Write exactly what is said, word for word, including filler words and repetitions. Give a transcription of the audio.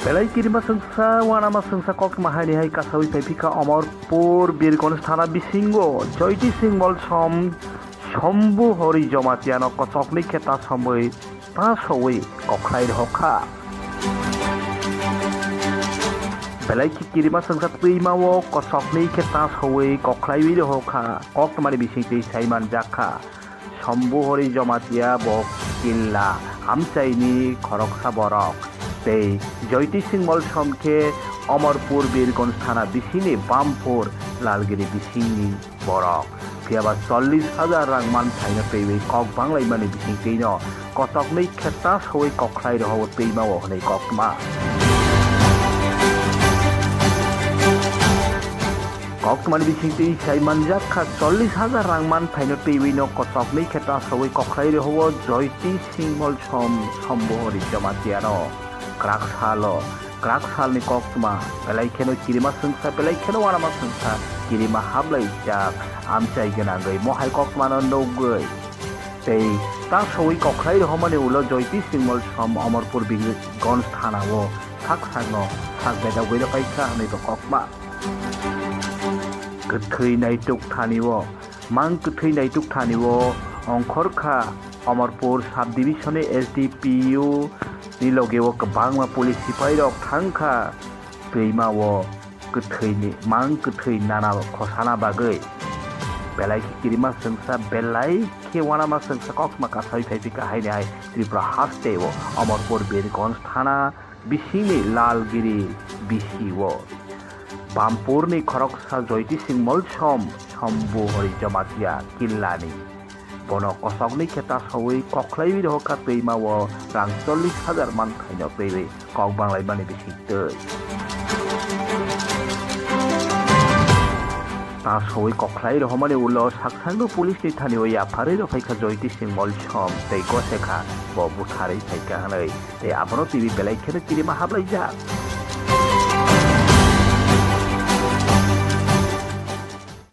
Belai kirima chwngsa, uanama chwngsa koktwma haini hai kasawi phaiphikha Omorpur Birgonj thana bisingo Joiti Singh Molsom Sombu Hori Jomatiano kochoknwi khe ta somwi ta sowi kokhlai rohokha. Belai khe kirima chwngsa twimao kochoknwi khe ta sowi kokhlaiwi rohokha. Koktwmani bisingtwi sai manjakha. Sombu Hori Jomatia bo Killa amchaini khoroksa borok tei Joiti Singh Molsom khe Omorpur Birgonj thana bisingni Bampur Lalgiri bisingni borok. Phiyaba chollish hajar rang manthaino twiwi kok banglaimani bisingtwino kochoknwi khe ta sowi kokhlai rohoro twimao hwnwi koktwma. Koktwmani bisingtwi sai manjak kha chollish hajar rang manthaino twiwino kochoknwi khe ta sowi kokhlai rohoro Joiti Singh Molsom Sombu Hori Jomatiano. Kwrak salo, kwrak salni koktwma, belai kheno kirima chwngsa, belai kheno uanama chwngsa, kirima hablaijak, amchai gwnangwi mohai koktwmano nugwi. Tei ta sowi kokhlai rohormani ulo Joiti Singh Molsom Omorpur Birgonj thanao sak sakno sak bedagwi rwkhaikha hwnwi bo koktwma. Kwthwi naituk thanio, mang kwthwi naituk thanio ongkhorkha Omorpur Sub Division ni S D P O ni logeo kwbangma police sipairok thangkha twimao kwthwini, mang kwthwi nana khosana bagwi. Belai khe kirima chwngsa, belai khe uanama chwngsa koktwma kasawi phaiphikha haini hai Tripura hasteo Omorpur Birgonj thana bisingni Lalgiri bisio. Bampurni khoroksa Joiti Singh Molsom Sombu Hori Jamatia Killani. Bono kochoknwi khe ta sowi kokhlaiwi rohorkha twimao rang chollish hajar manthaino twiwi kok banglaimani bisingtwi. Ta sowi kokhlai rohormani ulo saksangno police ni thanio yapharwi rwphaikha Joiti Singh Molsom tei gosekha bo butharwi phaikha hwnwi. Tei abono twiwi belai kheno kirima hablaijak.